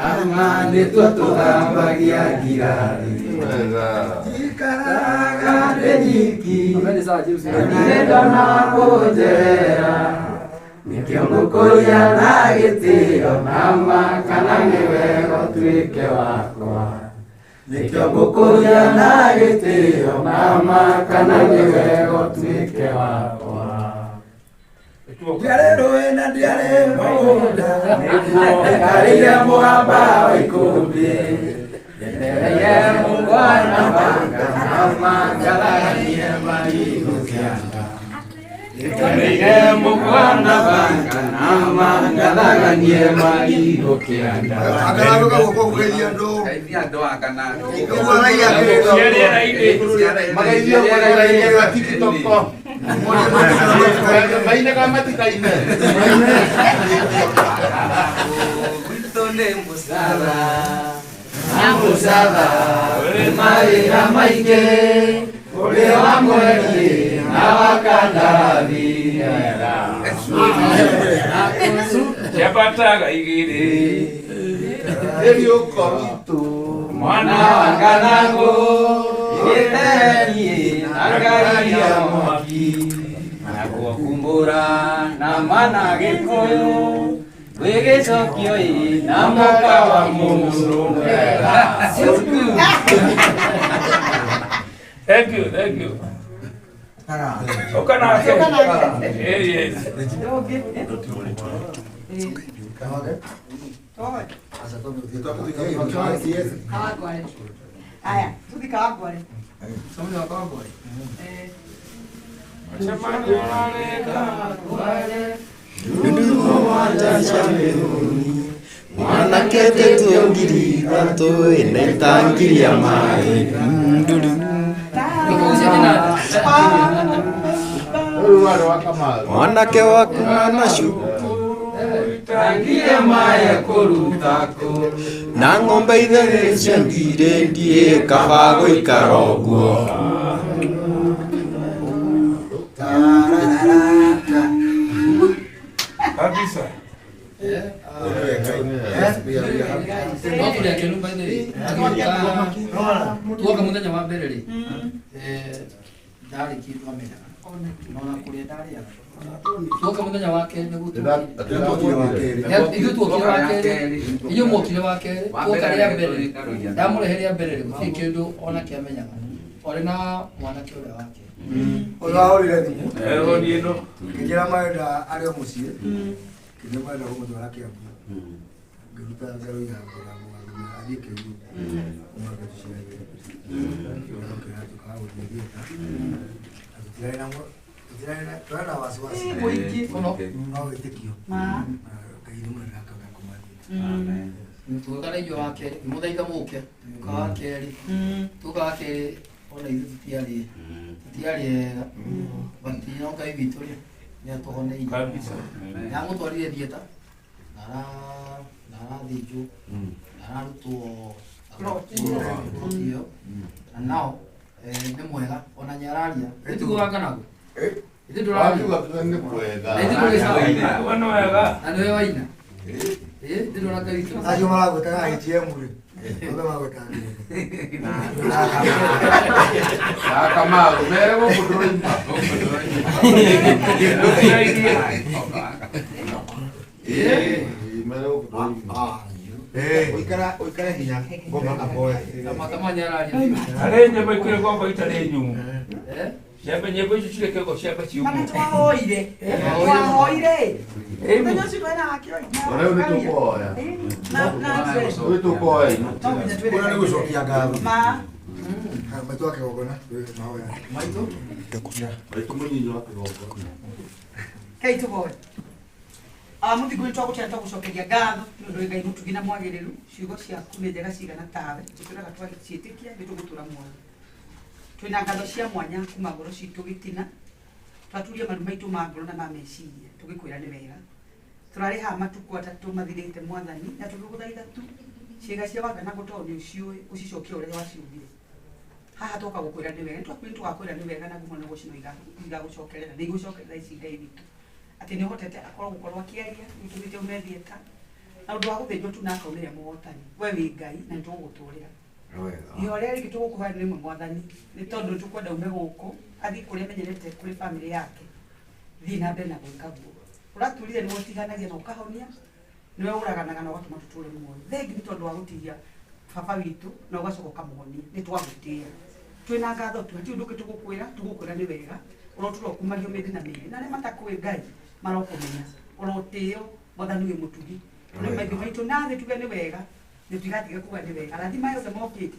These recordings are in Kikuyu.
Nama nĩtuo tũthambagia ngirathi. Njikaraga ndĩ nyiki. Ndirĩ ndona kũnjerera. Nĩkĩo ngũkũria na gĩtĩo nama kana nĩ wega ũtuĩke wakwa. Nĩkĩo ngũkũria na gĩtĩo nama kana nĩ wega ũtuĩke wakwa. Ndiarĩ rũĩ na ndiarĩ mũgũnda, njikarĩire mũgamba wa ikũmbĩ. Njetereire mũkwa na banga, nama ngaraganie marigũ kĩanda. Njetereire mũkwa na banga, nama ngaraganie marigũ kĩanda. Akararuka guoko kũgeithia andũ. Geithia andũ akana. Ũguo araia kĩndũ. Mageithio kũrĩa wa TikTok. Maine ka matikaine. Gwitũ nĩ mũcara na mũcara wĩ mawĩra maingĩ ũrĩ wa mweri na wa kandarathi. Ciambataga igĩrĩ. Rĩriũko witũ. Mwana wa Nganangũ gĩtheri na ngari ya mwaki naguo kumbũra na mana Gĩkũyũ wĩ gĩcokio ĩ na mũka wa mũndũ mwega. Thank you, thank you. Ũka nake. Eh, yes. Kawangware. Aya, tuthi Kawangware. Eh. Mũcemanio ũrarĩ Kawangware. Ndundu cia mĩhũni mwanake tetwo 3,000 ĩna itangi rĩa maĩ nduru. Rĩu warĩ wa Kamaru. Mwanake waku na cuku Tangia maĩ kũruta kũ na ng'ombe itherĩ cia ngirĩndĩ kaba gũikara ũguo. Kabisa. No tũrĩ akenu by the way. Tuoka mũthenya wa mbere rĩ, ndarĩ kĩndũ amenyaga ona kũrĩa ndarĩaga. Tuoka mũthenya wa kerĩ nĩguo ithuĩ tuokire wa kerĩ, inyuĩ mwokire wa kerĩ, tuoka rĩa mbere, ndamũrehe rĩa mbere rĩ, gũtirĩ kĩndũ ona kĩamenyaga. Twarĩ na mwanake ũrĩa wake. Ũyũ wahũrire thimũ. Eh, honi ĩno. Ngĩnjĩra marenda arĩ o mũciĩ. Ngĩnjĩra marenda kũmũtwara Kĩambu. Ngĩruta ngero ya ngora mũgathime athiĩ Kĩambu. Ũmwake tũciarire. Tũkĩra tũkaga gũthiĩ theatre. Na tũtirarĩ na tũtirarĩ na tũrarĩ na wasiwasi. Mũingĩ. Mũno. No wĩtĩkio. Ma. Na Ngai nĩ mũnene akauga kũmathie. Tũgĩũka na inyuĩ wa kerĩ, ngĩmũthaitha mũke, tũgĩũka wa kerĩ, tũka wa kerĩ ona ithuĩ tũtiarĩ ega, but no Ngai witũ rĩ nĩ atũhoneire. Kabisa. Nĩ amũtwarire theatre na arathĩnjwo na ararutwo plot ĩyo na nao nĩ mwega ona nĩ araria. Nĩ wa Nganangũ? Ithuĩ ndũraria. Wakiuga tuge nĩ kwega. Na ithuĩ tũrĩ sawa. Ũguo nĩ wega. Na nĩwe waina. Ithuĩ ndũra Ngai witũ. Acio maragwĩtaga ATM rĩ. Othe magwĩtaga. Ya Kamaru, mere gũkũ ndũroima. Ĩĩ, mere gũkũ ndũroima. Ũikara ũikare nginya ngoma aboe. Kama nĩ araria. Harĩ nyĩmbo ikĩrĩ ngombo itarĩ nyũmũ. Eh? Ciambe nyĩmbo icio cireke ũguo ciambe Kana ciũmũ. twahoire. Twahoire. Mũthenya ũcio twena wake oi. Ona rĩu nĩ tũkũhoya. Na na Rĩu tũkũhoya ino. No nginya twĩre. Kũrĩa nĩ gũcokia ngatho. Ma. Maitũ wa kĩgongona mahoya. Maitũ? Maitũ mũnyinyi wa kĩgongona. Kei tũhoe. Mũthingu nĩ twagũtĩa twagũcokeria ngatho nĩ ũndũ wĩ Ngai mũtugi na mwagĩrĩru. Ciugo ciaku nĩ njega cigana tawe. Tũtũraga twaciĩtĩkia nĩ tũgũtũra muoyo. Twĩna ngatho cia mwanya kuma ngoro citũ gĩtina. Twaturia maru maitũ ma ngoro na ma meciria tũgĩkwĩra nĩ wega. Tũrarĩ haha matukũ atatũ mathirĩte mwathani na tũgĩgũthaitha tu ciĩga cia Wanganago tondũ nĩ ũciũĩ ũcicokie ũrĩa waciũmbire. Haha twoka gũkwĩra nĩ wega, nĩtwakwĩra nĩtũgakwĩra nĩ wega na ngumo na ũgoci no igagũcokerera, nĩ igũcokerera ici Ngai witũ. Atĩ nĩ ũhotete akorwo gũkorwo akĩaria, nĩ ũtũmĩte ume theatre. Na ũndũ wa gũthĩnjwo tu na akaumĩra mũhotani. We wĩ Ngai na nĩtũgũgũtũrĩra. Ihoya rĩrĩa rĩngĩ tũgũkũhoya nĩ rĩmwe mwathani nĩ tondũ nĩtũkwenda ume gũkũ athiĩ kũrĩa amenyerete kũrĩ bamĩrĩ yake thiĩ na mbere na gwĩka guo ũraturire nĩwe ũtiganagia na ũkahonia nĩwe ũraganaga na ũgatũma tũtũre muoyo thengi nĩ tondũ wa gũtigia baba witũ na ũgacoka ũkamũhonia nĩ twagũtĩĩa twĩna ngatho tu hatirĩ ũndũ ũngĩ tũgũkwĩra tũgũkwĩra nĩ wega ũrotũra ũkumagio mĩndĩ na mĩndĩ na arĩa matakũĩ Ngai marokũmenya ũrotĩo mwathani wĩ mũtugi nĩ maitho maitũ na thĩ tuge nĩ wega nĩ tũtigatiga kuga nĩ wega rathi maya yothe mokĩte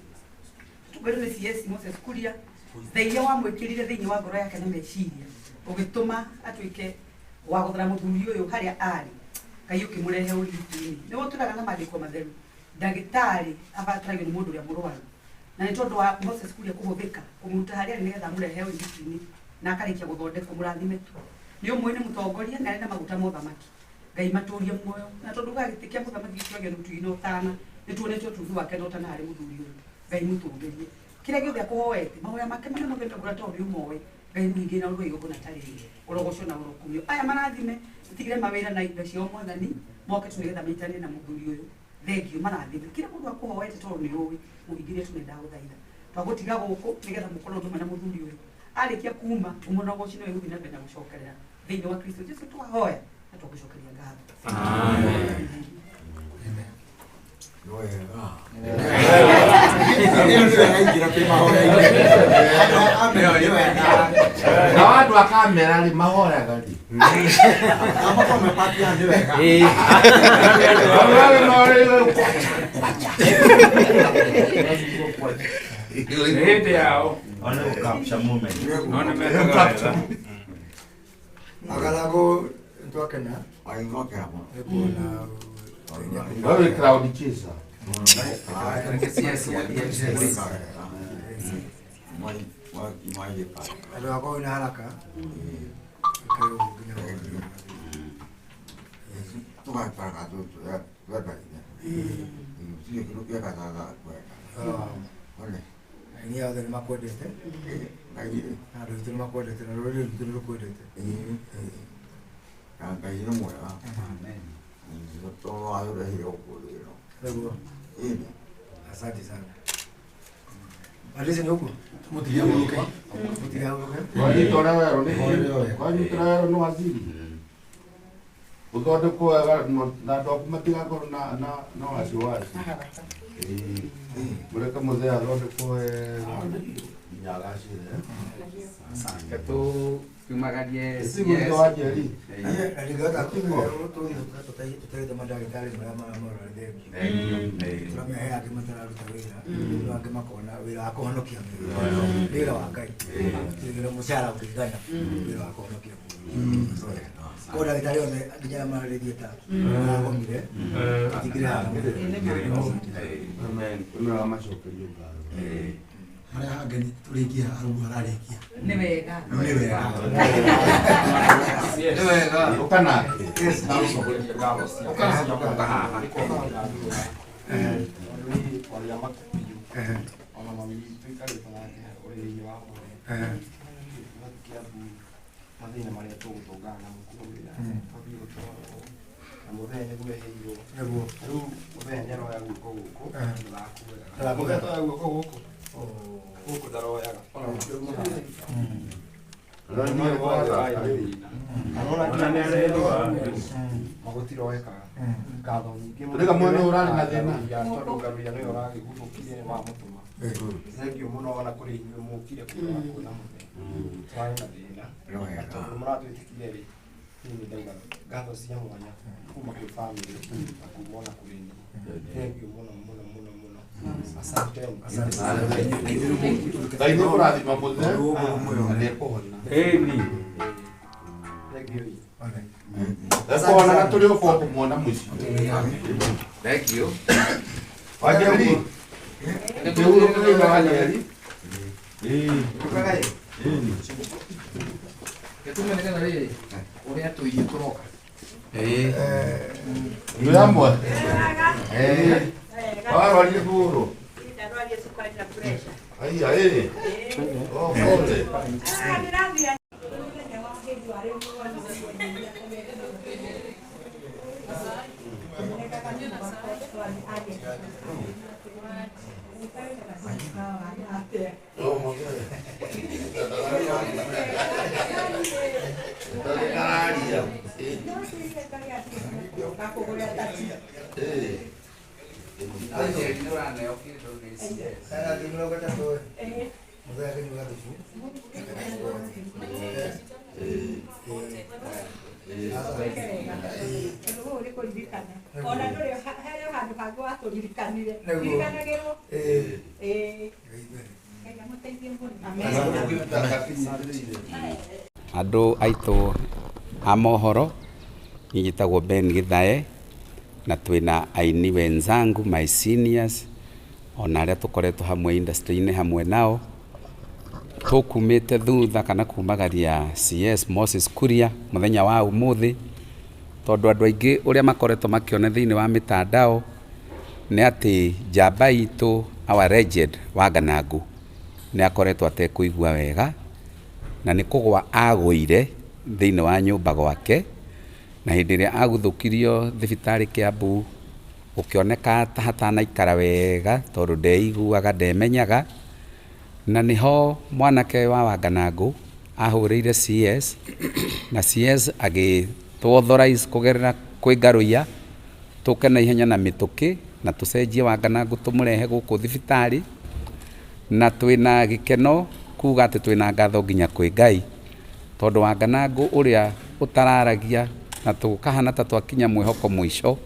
tũkwĩrwo nĩ CS Moses Kuria tha iria wamwĩkĩrire thĩinĩ wa ngoro yake na meciria ũgĩtũma atuĩke wa gũthara mũthuri ũyũ harĩa arĩ Ngai ũkĩmũrehe ũrigiti-inĩ nĩwe ũtũraga na maandĩko matheru ndagĩtarĩ abataragio nĩ mũndũ ũrĩa mũrwaru na nĩ tondũ wa Moses Kuria kũhũthĩka kũmũruta harĩa arĩ nĩgetha amũrehe ũrigiti-inĩ na akarĩkia gũthondekwo mũrathime tu nĩ ũmwe nĩ mũtongoria na arĩ na maguta ma ũthamaki Ngai matũrie muoyo na tondũ ugaga gĩtĩ kĩa mũthamaki gĩturagio nĩ ũtugi na ũtana nĩ tuonete ũtugi wake na ũtana harĩ mũthuri ũyũ Ngai mũtũngĩrie kĩrĩa gĩothe akũhoete mahoya make marĩa mothe ndagũra tondũ nĩ ũmoĩ Ngai mũhingĩrie na ũndũ wa igongona ta rĩrĩ ũrogocwo na ũrokumio aya marathime ũtigĩre mawĩra na indo ciao mwathani moke tu nĩgetha manyitanĩre na mũthuri ũyũ thengio marathime kĩrĩa mũndũ akũhoete tondũ nĩ ũĩ mũhingĩrie tu nĩndagũthaitha twagũtiga gũkũ nĩgetha mũkorwo ũndũ ũmwe na mũthuri ũyũ arĩkia kuma ngumo na ũgoci no ĩgũthiĩ na mbere na gũcokerera thĩinĩ wa Kristo Jesu twahoya na twagũcokeria ngatho. Na andũ a kamera rĩ mahoyaga rĩ Nĩ hĩndĩ yao. One gũ capture moment. No nĩ mekaga wega. Agarago twakena nĩ kuona We wĩ crowd chaser. Andũ akorwo na haraka ĩkare ũguo nginya aini othe nĩ makwendete na andũ aitũ nĩ makwendete na rũrĩrĩ rwitũ nĩ rũkwendete. Nĩguo. Asante sana. Malizi ni huko. Tumutige huko. Tumutige huko. Wanyita ũrĩa werũ nĩ wanyita ũrĩa werũ nĩ waziri ũthondekwo wega na andũ aku matigakorwo na wasiwasi. Mũreke mũthee athondekwo wega nginya agacĩre. Tumagarie Tiguo ithe wa Njeri. Na ningĩhota tũteithie mandagĩtarĩ marĩa maramorora thengio. Tũramehe angĩ matararuta wĩra, no angĩ makona wĩra wa kũhonokia mĩoyo. Wĩra wa Ngai. Wĩra mũcara ũkĩigana, wĩra wa kũhonokia mĩoyo. Koguo ndagĩtarĩ othe nginya arĩa mararĩ theatre maragomire, tũtingĩrĩ haha. Nĩũramacokeria ngatho. Harĩa hangĩ tũrĩkia harugu hararĩkia. Nĩ wega. Nĩ wega. Nĩ wega. Ũka nake. Mathĩna marĩa tũgũtũngana namo kũrĩa twathiĩ gũtwarwo na mũthee nĩguo eheirwo Nĩguo. rĩu mũthee nĩaroya guoko gũkũ Ndarakuoyaga. Mũthee toya guoko gũkũ gũkũ ndaroyaga magũtiroekaga ngatho nyingĩ mũno Rĩga mwena ũrarĩ na thĩna. Tondũ ngaruia nĩwe ũragĩguthũkire nĩ wamũtũma thengio mũno ona kũrĩ inyuĩ mũkire kũrora kuona mũthee twarĩ na thĩna na tondũ mũratwĩtĩkire rĩ niĩ nĩ ndauga ngatho cia mwanya kuma kwĩ bamĩrĩ na kuma ona kũrĩ niĩ thengio mũno mũno mũno mũno asanteni. Ngai nĩ kũrathima mũthee na nĩekũhona. Ĩni. Thengio ii. Ekũhona na tũrĩ obo kũmuona mũciĩ. Thank you. Wanjeri. Nĩũrũmĩrĩire Wanjeri. Gĩtũme nĩgetha rĩrĩ ũrĩa tũirio tũroka. Irio hamwe. Warwarire kũgũrũ. Aiya ĩ. Oh, pole. Andũ aitũ a mohoro, niĩ njĩtagwo Ben Githae na twĩna aini wenzangu my seniors ona arĩa tũkoretwo hamwe industry-inĩ hamwe nao. Tũkumĩte thutha kana kumagaria CS Moses Kuria mũthenya wa ũmũthĩ, tondũ andũ aingĩ ũrĩa makoretwo makĩona thĩinĩ wa mĩtandao nĩ atĩ njamba itũ our legend Wanganangũ nĩ akoretwo atekũigua wega na nĩ kũgwa agũire thĩinĩ wa nyũmba gwake, na hĩndĩ ĩrĩa aguthũkirio thibitarĩ Kiambu gũkĩoneka ta hatanaikara wega tondũ ndeiguaga ndemenyaga, na nĩho mwanake wa Wanganangũ ahũrĩire CS na CS agĩtũ authorize kũgerera kwĩ Ngaruiya tũke na ihenya na mĩtũkĩ na tũcenjie Wanganangũ tũmũrehe gũkũ thibitarĩ, na twĩna gĩkeno kuga atĩ twĩna ngatho nginya kwĩ Ngai tondũ Wanganangũ ũrĩa ũtararagia na tũkahana ta twakinya mwĩhoko mũico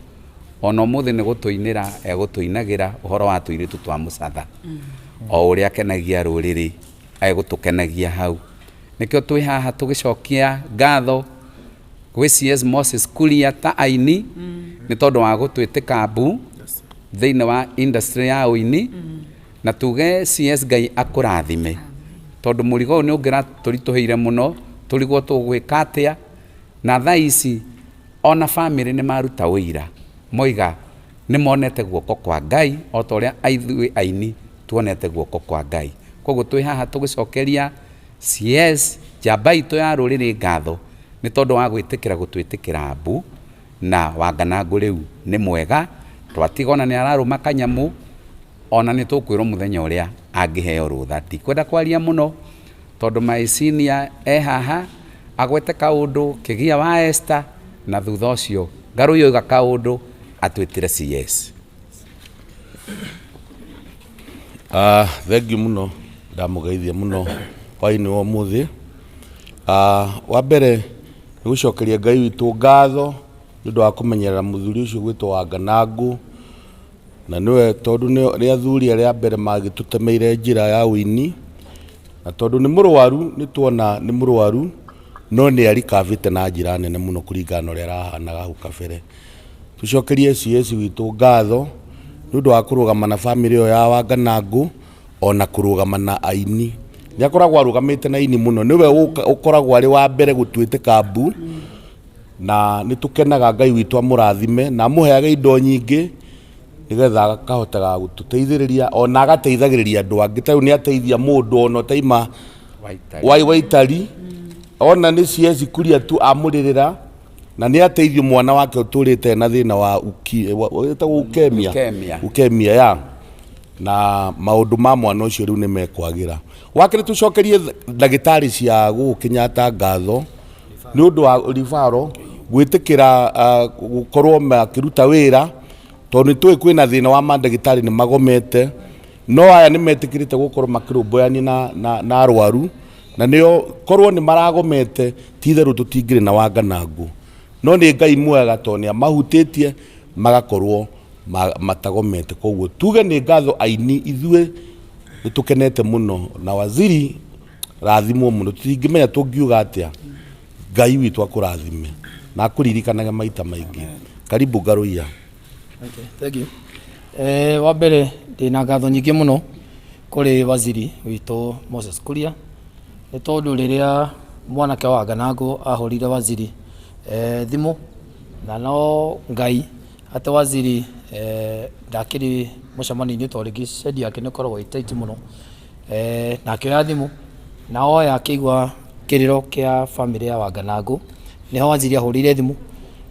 ona ũmũthĩ nĩ gũtũinĩra egũtũinagĩra ũhoro wa tũirĩtu twa mũcatha o ũrĩa akenagia rũrĩrĩ egũtũkenagia hau. Nĩkĩo twĩ haha tũgĩcokia ngatho gwĩ CS Moses Kuria ta aini nĩ tondũ wa gũtwĩtĩka mbu thĩinĩ wa industry ya ũini, na tuge CS Ngai akũrathime tondũ mũrigo ũyũ nĩ ũngĩratũritũhĩire mũno tũrigwo tũgwĩka atĩa, na thaa ici ona bamĩrĩ nĩ maruta ũira moiga nĩ monete guoko kwa Ngai o ta ũrĩa ithuĩ aini tuonete guoko kwa Ngai. Koguo twĩ haha tũgĩcokeria CS njamba itũ ya rũrĩrĩ ngatho nĩ tondũ wa gwĩtĩkĩra gũtwĩtĩkĩra mbu, na Wanganangũ rĩu nĩ mwega twatiga ona nĩ ararũma kanyamũ ona nĩ tũkwĩrwo mũthenya ũrĩa angĩheo rũtha. Ndikwenda kwaria mũno tondũ my senior e haha agwete kaũndũ kĩgia wa Esther, na thutha ũcio Ngaruiya oiga kaũndũ atwĩtĩre CS. Thengiũ mũno, ndamũgeithia mũno hwaĩ-inĩ wa ũmũthĩ. Wa mbere nĩ gũcokeria Ngai witũ ngatho nĩ ũndũ wa kũmenyerera mũthuri ũcio gwĩtwo Wanganangũ, na nĩwe tondũ nĩ athuri arĩa a mbere magĩtũtemeire njĩra ya ũini, na tondũ nĩ mũrwaru nĩ tuona nĩ mũrwaru no nĩ arikavĩte na njĩra nene mũno kũringana na ũrĩa arahanaga hau kabere. Tũcokerie CS witũ ngatho nĩ ũndũ wa kũrũgama na bamĩrĩ ĩyo ya Wanganangũ ona kũrũgama na aini. Nĩ akoragwo arũgamĩte na aini mũno, nĩwe ũkoragwo arĩ wa mbere gũtuĩtĩka mbu, na nĩ tũkenaga Ngai witũ amũrathime na amũheage indo nyingĩ nĩgetha akahotaga gũtũteithĩrĩria ona agateithagĩrĩria andũ angĩ. Ta rĩu nĩ ateithia mũndũ ona ũtaima Waitari ona nĩ CS Kuria tu amũrĩrĩra, na nĩ ateithio mwana wake ũtũrĩte na thĩna wa wĩtagwo ukemia ya na maũndũ ma mwana ũcio rĩu nĩ mekwagĩra. Wa kerĩ tũcokerie ndagĩtarĩ cia gũkũ Kenyatta ngatho nĩ ũndũ wa ribaro gwĩtĩkĩra gũkorwo makĩruta wĩra, tondũ nĩ tũĩ kwĩna thĩna wa mandagĩtarĩ nĩ magomete, no aya nĩ metĩkĩrĩte gũkorwo makĩrũmbũyania na arwaru, na nĩo korwo nĩ maragomete ti itherũ tũtingĩrĩ na Wanganangũ, no nĩ Ngai mwega tondũ nĩ amahutĩtie magakorwo matagomete. Koguo tuge nĩ ngatho aini ithuĩ nĩ tũkenete mũno, na waziri rathimwo mũno, tũtingĩmenya tũngiuga atĩa. Ngai witũ akũrathime na akũririkanage maita maingĩ. Karibu Ngaruiya. Okay, thank you. Wa mbere ndĩna ngatho nyingĩ mũno kũrĩ waziri witũ Moses Kuria, nĩ tondũ rĩrĩa mwanake wa Wanganangũ ahũrire waziri thimũ, na no Ngai atĩ waziri ndakĩrĩ mũcemanio-inĩ tondũ rĩngĩ schedule yake nĩ ĩkoragwo ĩ tight mũno, na akĩoya thimũ na oya akĩigua kĩrĩro kĩa bamĩrĩ ya Wanganangũ, nĩho waziri ahũrĩire thimũ,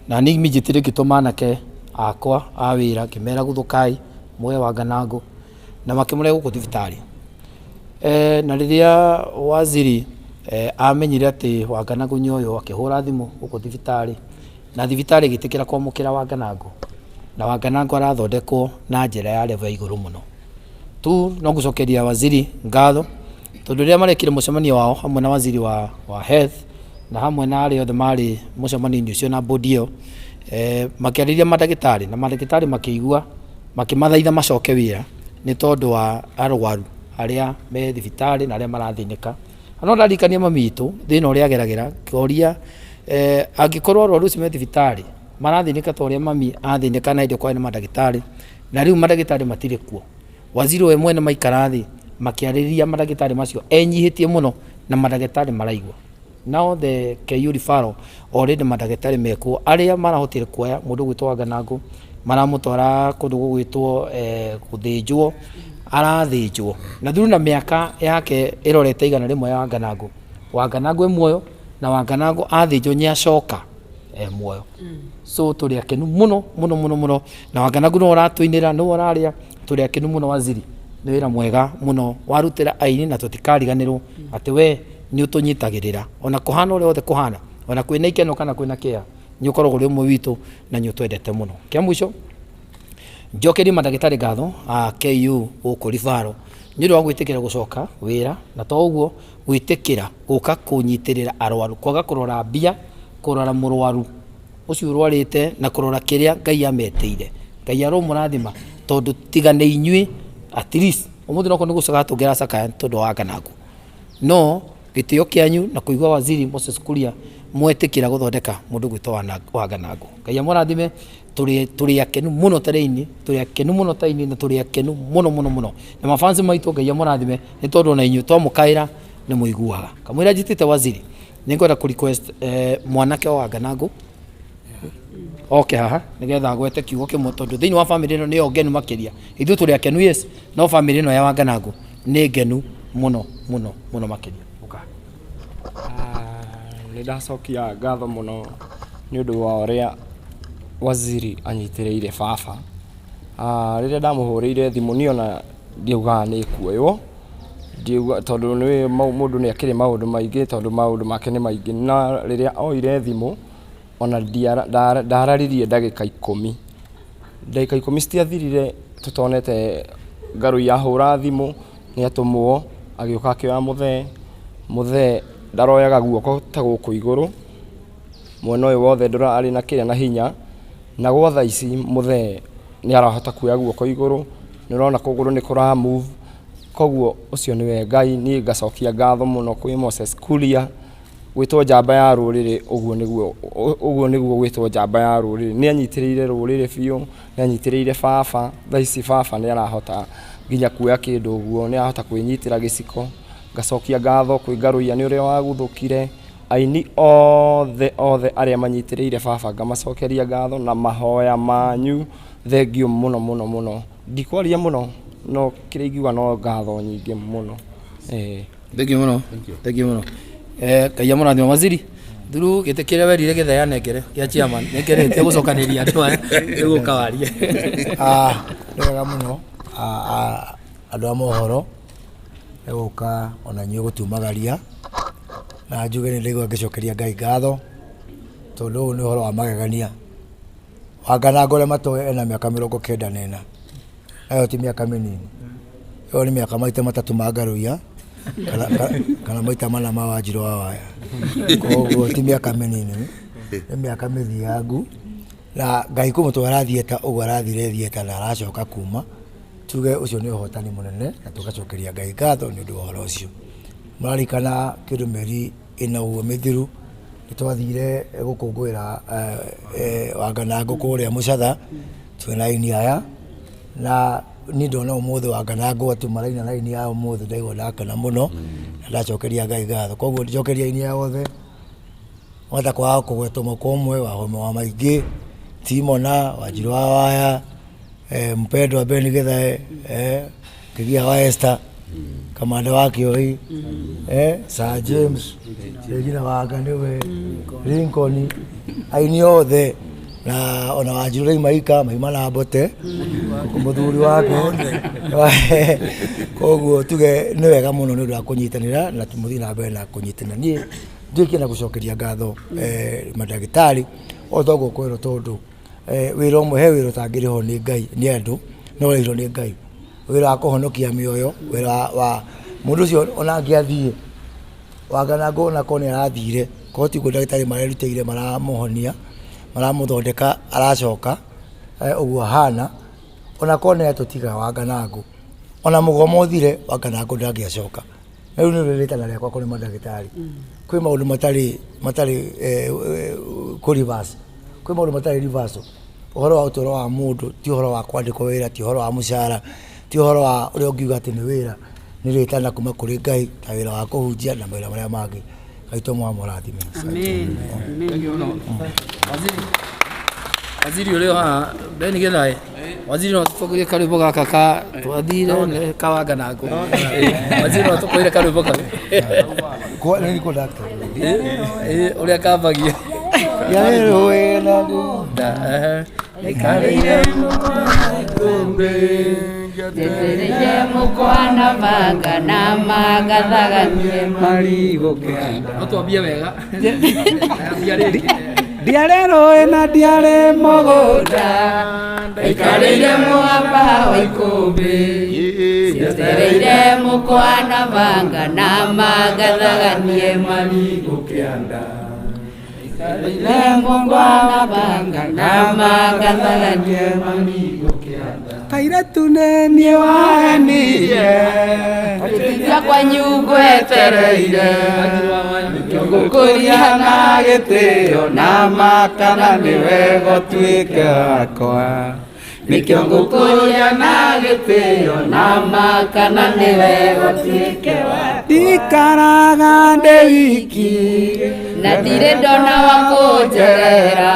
na niĩ immediately ngĩtũma anake akwa a wĩra ngĩmera guthũkai Mũhe wa Nganangũ, na makĩmũrehe gũkũ thibitarĩ. Na rĩrĩa waziri amenyire atĩ Wanganangũ nĩ ũyũ, akĩhũra thimũ gũkũ thibitarĩ, na thibitarĩ ĩgĩtĩkĩra kwamũkĩra Wanganangũ, na Wanganangũ arathondekwo na njĩra ya level ya igũrũ mũno. Tu no gũcokeria waziri ngatho, tondũ rĩrĩa marekire mũcemanio wao hamwe na waziri wa health na hamwe na arĩa othe marĩ mũcemanio-inĩ ũcio na bodi ĩyo, makĩarĩria mandagĩtarĩ, na mandagĩtarĩ makĩigua makĩmathaitha macoke wĩra nĩ tondũ wa arwaru arĩa me thibitarĩ na arĩa marathĩnĩka. Na no ndarikania mami witũ thĩna ũrĩa ageragĩra, ngĩoria angĩkorwo arwaru acio me thibitarĩ marathĩnĩka ta ũrĩa mami athĩnĩka na hĩndĩ ĩyo kwarĩ na mandagĩtarĩ, na rĩu mandagĩtarĩ matirĩ kuo. Waziri we mwene maikara thĩ makĩarĩria mandagĩtarĩ macio enyihĩtie mũno, na mandagĩtarĩ maraigua. Now the KU referral already mandagĩtarĩ mekuo arĩa marahotire kuoya mũndũ ũgwĩtwo Wanganangũ, maramũtwara kũndũ gũgwĩtwo gũthĩnjwo, arathĩnjwo na through na mĩaka yake ĩrorete 100 ya Wanganangũ. Wanganangũ e muoyo, na Wanganangũ athĩnjwo nĩ acoka e muoyo. So tũrĩ akenu mũno mũno mũno mũno, na Wanganangũ nĩwe ũratũinĩra, nĩwe ũrarĩa, tũrĩ akenu mũno. Waziri, nĩ wĩra mwega mũno warutĩra aini, na tũtikariganĩrwo atĩ we nĩ ũtũnyitagĩrĩra ona kũhana ũrĩa wothe kũhana, ona kwĩna ikeno kana kwĩna kĩeha, nĩ ũkoragwo ũrĩ ũmwe witũ na nĩ ũtwendete mũno. Kĩa mũico, njokerie mandagĩtarĩ ngatho a KU gũkũ Ribaro nĩ ũndũ wa gwĩtĩkĩra gũcoka wĩra, na to ũguo gwĩtĩkĩra gũka kũnyitĩrĩra arwaru, kwaga kũrora mbia, kũrora mũrwaru ũcio ũrwarĩte na kũrora kĩrĩa Ngai ametĩire. Ngai aromũrathima, tondũ tiga nĩ inyuĩ at least ũmũthĩ nokorwo nĩ gũcakaya tũngĩracakaya tondũ wa Wanganangũ, no gĩtĩo kĩanyu na kũigua waziri Moses Kuria mwetĩkĩra gũthondeka mũndũ gwĩtwo Wanganangũ. Ngai amũrathime. Tũrĩ akenu mũno ta rĩini, tũrĩ akenu mũno ta ini, na tũrĩ akenu mũno mũno mũno na mafansi maitũ. Ngai amũrathime, nĩ tondũ ona inyuĩ twamũkaĩra nĩ mũiguaga. Kamũira njĩtĩte waziri, nĩ ngwenda kũ request mwanake wa Wanganangũ oke haha nĩgetha agwete kiugo kĩmwe, tondũ thĩinĩ wa famĩlĩ ĩno nĩyo ngenu makĩria. Ithuĩ tũrĩ akenu, yes, no famĩlĩ ĩno ya Wanganangũ nĩ ngenu mũno mũno mũno makĩria. Ũka. Nĩ ndacokia ngatho mũno nĩ ũndũ wa ũrĩa waziri anyitĩrĩire baba. Rĩrĩa ndamũhũrĩire thimũ, niĩ ona ndiaugaga nĩ kuoywo, ndiauga, tondũ nĩ mũndũ nĩ akĩrĩ maũndũ maingĩ, tondũ maũndũ make nĩ maingĩ. Na rĩrĩa oire thimũ, ona ndararirie ndagĩka 10, ndagĩka 10 citiathirire tũtonete Ngarũi ahũra thimũ, nĩ atũmwo agĩũka akĩoya mũthee. Mũthee ndaroyaga guoko ta gũkũ igũrũ, mwena ũyũ wothe ndũrarĩ na kĩrĩa na hinya, na gwa thaa ici mũthee nĩ arahota kuoya guoko igũrũ, nĩ ũrona kũgũrũ nĩ kũra move. Koguo ũcio nĩwe Ngai. Niĩ ngacokia ngatho mũno kwĩ Moses Kuria, gwĩtwo njamba ya rũrĩrĩ. Ũguo nĩguo gwĩtwo njamba ya rũrĩrĩ. Nĩ anyitĩrĩire rũrĩrĩ biũ, nĩ anyitĩrĩire baba. Thaa ici baba nĩ arahota nginya kuoya kĩndũ ũguo, nĩ arahota kwĩnyitĩra gĩciko. Ngacokia ngatho kwĩ Ngarũiya nĩ ũrĩa waguthũkire. Aini othe othe arĩa manyitĩrĩire baba, ngamacokeria ngatho na mahoya manyu. Thengiũ mũno mũno mũno. Ndikwaria mũno, no kĩrĩa ingiuga no ngatho nyingĩ mũno. Thengiũ mũno, thengiũ mũno. Ngai amũrathime. Waziri, thuru gĩtĩ kĩrĩa werire gĩthea nengere gĩa chairman, nĩngeretie gũcokanĩria andũ aya rĩu, ũka warie. Nĩ wega mũno, andũ a mohoro, nĩ gũka ona inyuĩ gũtumagaria, na njuge nĩ ndaigua ngĩcokeria Ngai ngatho, tondũ ũyũ nĩ ũhoro wa magegania. Wanganangũ ũrĩa matoĩ ena mĩaka 94, nayo ti mĩaka mĩnini. Ĩyo nĩ mĩaka maita matatũ ma Ngarũiya kana maita mana ma Wanjirũ wa Waya. Koguo ti mĩaka mĩnini, nĩ mĩaka mĩthiangu, na Ngai kũmũtwara theatre ũguo arathire theatre na aracoka kuma, tuge ũcio nĩ ũhotani mũnene, na tũgacokeria Ngai ngatho nĩ ũndũ wa ũhoro ũcio. Mũrarikana kĩndũ mĩeri 4 ũguo mĩthiru, nĩ twathire gũkũngũĩra Wanganangũ kũrĩa Mũcatha twĩna aini aya, na niĩ ndona ũmũthĩ Wanganangũ atĩ maraina na aini aya ũmũthĩ, ndaigua ndakena mũno na ndacokeria Ngai ngatho. Koguo njokeria aini aya othe, wahota kwaga kũgwetwo mwaka ũmwe, Wahome wa Maingĩ, Timona, Wanjirũ wa Waya, Mpendwa Ben Githae, Kĩgia wa Esther, Kamanda wa Kĩoi, Sir James, Regina Wanga nĩwe, Lincoln, aini othe. Na ona Wanjiru rĩu maika maima na mbote mũthuri wake. Koguo tuge nĩ wega mũno nĩ ũndũ wa kũnyitanĩra na tũmũthiĩ na mbere na kũnyitanĩra. Niĩ nduĩkie na gũcokeria ngatho mandagĩtarĩ o toguo kwĩrwo, tondũ wĩra ũmwe he wĩra ũtangĩrĩhwo nĩ Ngai nĩ andũ no ũrĩhirwo nĩ Ngai, wĩra wa kũhonokia mĩoyo, wĩra wa mũndũ ũcio ona angĩathiĩ Wanganangũ ona korwo nĩ arathire, korwo tiguo ndagĩtarĩ marerutĩire maramũhonia maramũthondeka aracoka ũguo ahana, ona korwo nĩ atũtiga Wanganangũ ona mũgomo ũthire Wanganangũ ndangĩacoka. Rĩu nĩ rĩtana rĩakwa kũrĩ mandagĩtarĩ, kwĩ maũndũ matarĩ matarĩ kũ reverse, kwĩ maũndũ matarĩ reversal. Ũhoro wa ũtũro wa mũndũ ti ũhoro wa kwandĩkwo wĩra, ti ũhoro wa mũcara, ti ũhoro wa ũrĩa ũngiuga atĩ nĩ wĩra, nĩ rĩtana kuma kũrĩ Ngai ta wĩra wa kũhunjia na mawĩra marĩa mangĩ. Ngai tũmwe amũrathime. Amen. Amen. Waziri, waziri ũrĩ o haha Ben Githae, waziri no tũtongorie karwĩmbo gaka ka twathire nĩ ka Wanganangũ. Waziri no tũkwĩre karwĩmbo kau. Kwa nĩ niko doctor. Ũrĩa kambagia. Yarĩ na Da, ehe. Ikarĩire Njetereire mũkwana banga na magathaganie Marigũ kĩanda. No twambie wega. Ambia rĩngĩ. Ndiarĩ rũĩ na ndiarĩ mũgũnda. Ikarĩire mũhaba wa ikũmbĩ, njetereire mũkwana banga na magathaganie Marigũ kĩanda. Ikarĩire mũkwana banga na magathaganie Marigũ kĩanda. Kairetu nĩ niĩ wahenirie. Atithia kwanyu ngwetereire, Ngũkũria na gĩtĩo na makana nĩ wega ũtuĩke wakwa. Nĩkĩo ngũkũria na gĩtĩo na makana nĩ wega ũtuĩke wakwa. Ndikaraga ndĩ wiki na ndirĩ ndona wa kũnjerera,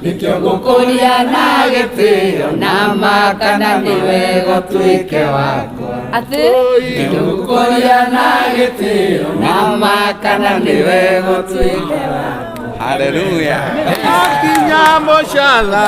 nĩkĩo ngũkũria na gĩtĩo na makana nĩ wega ũtuĩke wakwa. Atĩ Nĩkĩo ngũkũria na gĩtĩo na makana nĩ wega ũtuĩke wakwa. Haleluya. Akinya mũcala.